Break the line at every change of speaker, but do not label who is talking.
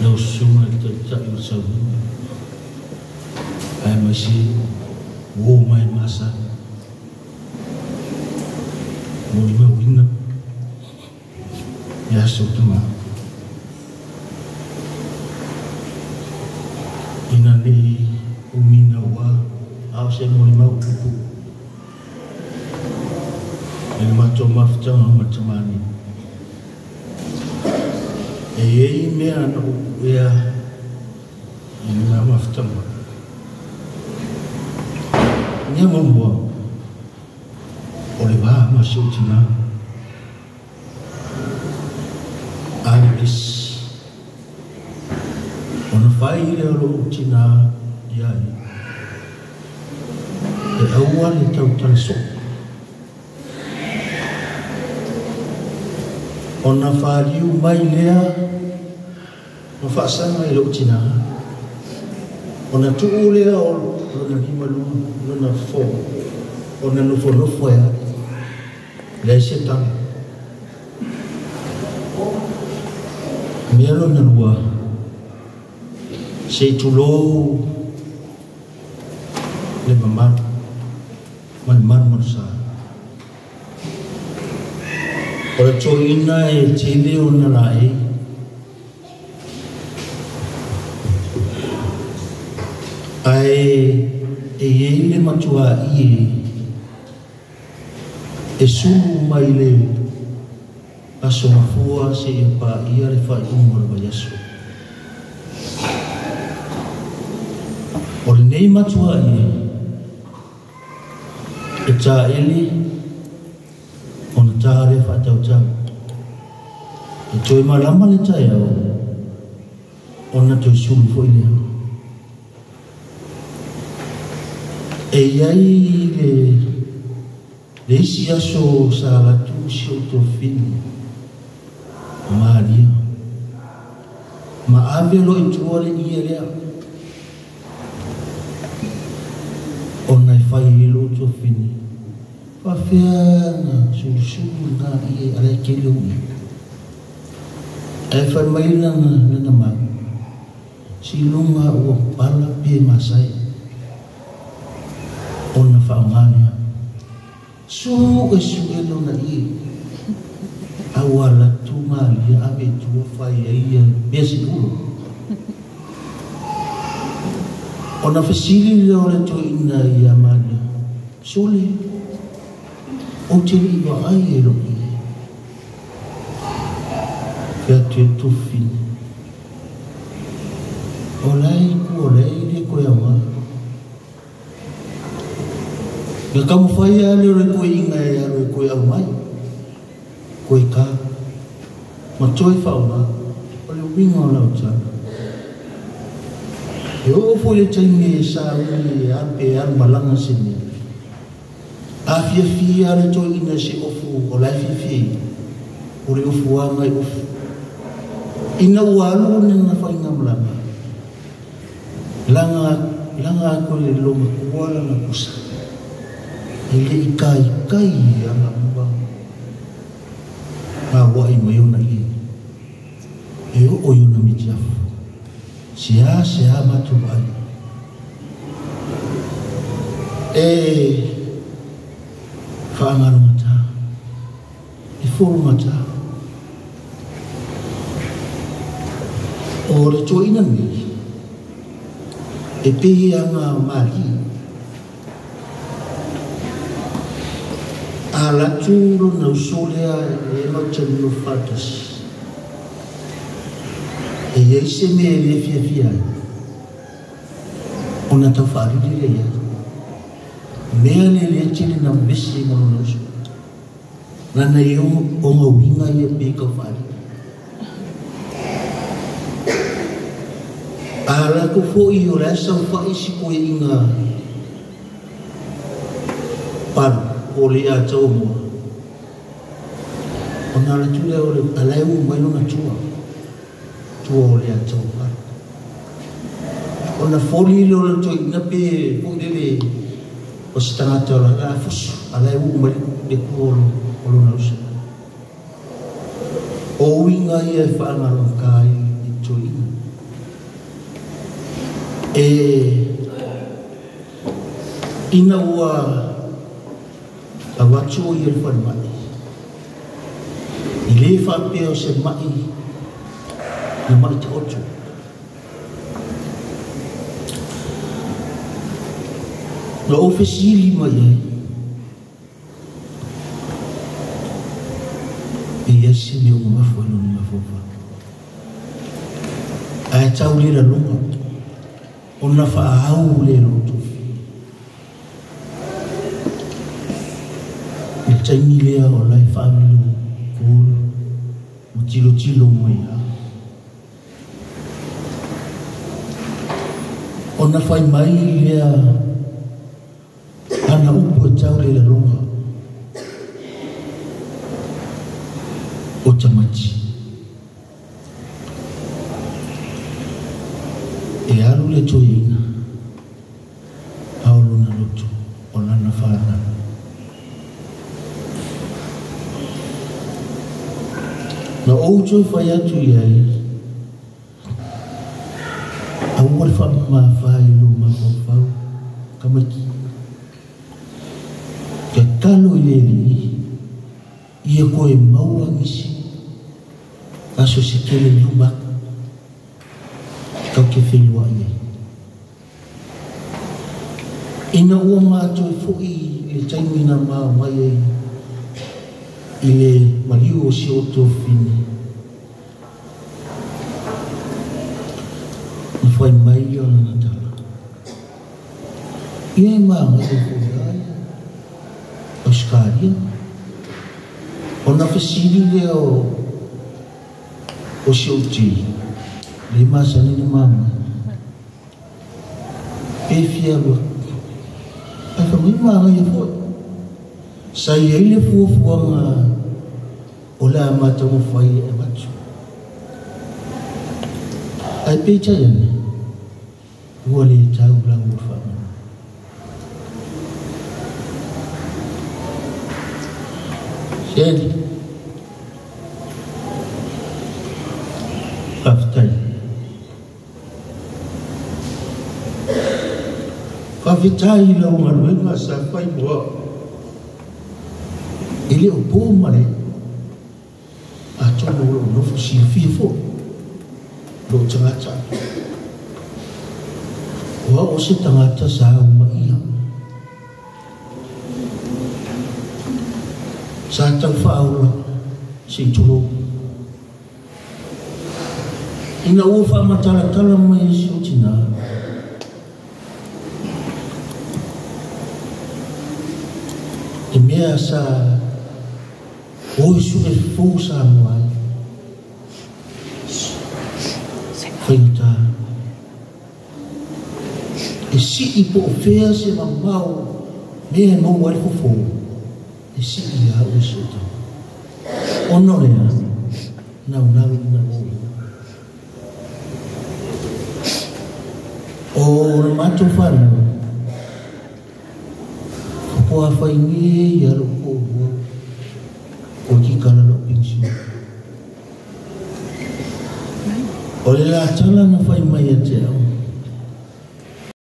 Lau susuga i le Taitai o le Sauniga, aemaise uo mai masani, molimauina le aso tama. Ina nei umina ua a o se molimau pupu i le matou mafutaga ma tamani. E iai mea na ou puea i le mafutaga. Mea muamua, o le va ma si ou tina, Alice. Ona fai lea o lou tina ia ia, e aua le tautala soo. Ona faliu mai lea ma faasaga i lou tina. Ona tuu lea o lona lima lona fofoga, ona nofonofo e ai. Leai se tala. Mea lona lua, se i tulou le mamalu ma le malu ma le sa. O le toeaina e tele ona laei. Ae e iai le matua'i e sulu mai le aso mafua seia paia le faaiuga o le vaiaso. O lenei matua'i e taeli ona ta lea faatautau. E toe malama le taeao ona toe sulu foi lea. E iai le isi aso sa alu atu si ou tofini Maria ma ave loa i tua le ie lea ona e fai ai lou tofini. Faafefea na sulusulu lena ie a la e tele ou ie. Ae fai mai lana mau, Siluga ua pala pe masai ona faaaoga lea. Sue sue lona ie a ua alu atu Malia ave i tua fai ai ia mea sikulo. Ona fesili lea o le toeaina ia Malia, Sole, ou te le i vaai e lou ie. Fai atu e Tufini, O la e i tua o la e le toe aoga. Na taumafai lava lea o le toeaina e alu e toe aumai, toe ta, ma toe faaaoga. O le uiga o lau tala, e oo foi le taimi e sauni e alu pe alu malaga se mea, a fiafia lava le toeaina i se ofu o la e fiafia ia, o le ofu lava nai ofu. Ina ua alu lana faigamalaga, Laga laga atu e le loomatua lana pusa, e le i kaikai i ana mua gaua'i mai ona ie, e oo i ona mitiafu. Seā seā matou vaai. E faagalogata, e fologata. O le toeaina lenei, e pei ana malie, a alu atu lona uso lea e matou te nonofo faatasi, e i ai se mea e le fiafia ai, ona tau faalili lea i ai. Mea lea lea tele na vevesi ai ma lona uso. Lana ia ona uiga ia pei tau faalili. A latou foi o le a saofai si toeaiina palu po o le Ataomoa, ona alu atu lea o le a la e uu mai lona tua, tua o le Ataopalu. Ona foli lea o le toeaina pe foi lele o se tagata o la a fusu, a la e uu mai le tua o lona uso. O uiga ia e faagalogata ai i toeaiina. E ina ua avatu o ia le falemai e lē faapea o se ma'i na ma'i taoto. Na ou fesili mai ai e i ai se mea ua mafua ai lona mafaufau. Ae tau le laloga ona faaau lea lou tofi. I le taimi lea o la e faavilo call ma tilotilo mai lava. Ona fai mai lea ana upu e tau le laloga o tamaiti. E alu le toeaina a o lona loto o lana fanau. Na ou toe fai atu i ai, aua le faamamafa i lou mafaufau, tamaiti. Tatalo i le Alii ia koe maua nisi aso se tele i luma atu tatou te feiloai ai. Ina ua matou foi i le taimi na ma omai ai i le maliu o si ou tuafafine, na fai mai ia lana tala, Ia e magaia foi lava ia Ausetalia. Ona fesili lea o si ou tei, le masani na mama, pe fia alu atu. Ae fai mai magaia foi. Sa i ai le fuafuaga o le a ma taumafai e avatu. Ae peitai ane, ua le tau lau o le faamanu. Sieli. Faafetai. Faafetai i lau galuega sa fai mo au. E le o po ma le atonu o lou nofo silafia foi lou tagata. O au o se tagata sa aumaia. Sa tau faaola se i tulou. Ina ua faamatalatala mai e si ou tinā, le mea sa o i sue fou Samoa ai, faigata e sii po o fea se mamao mea e maua ai le fofo, e sii ia au e si ou tama. Ona o le a, naunau ina ua ou O le matou fanau, ko Poafainge ia lou toalua, ko Tikala lou penisione. O le la tala na fai mai ia te au,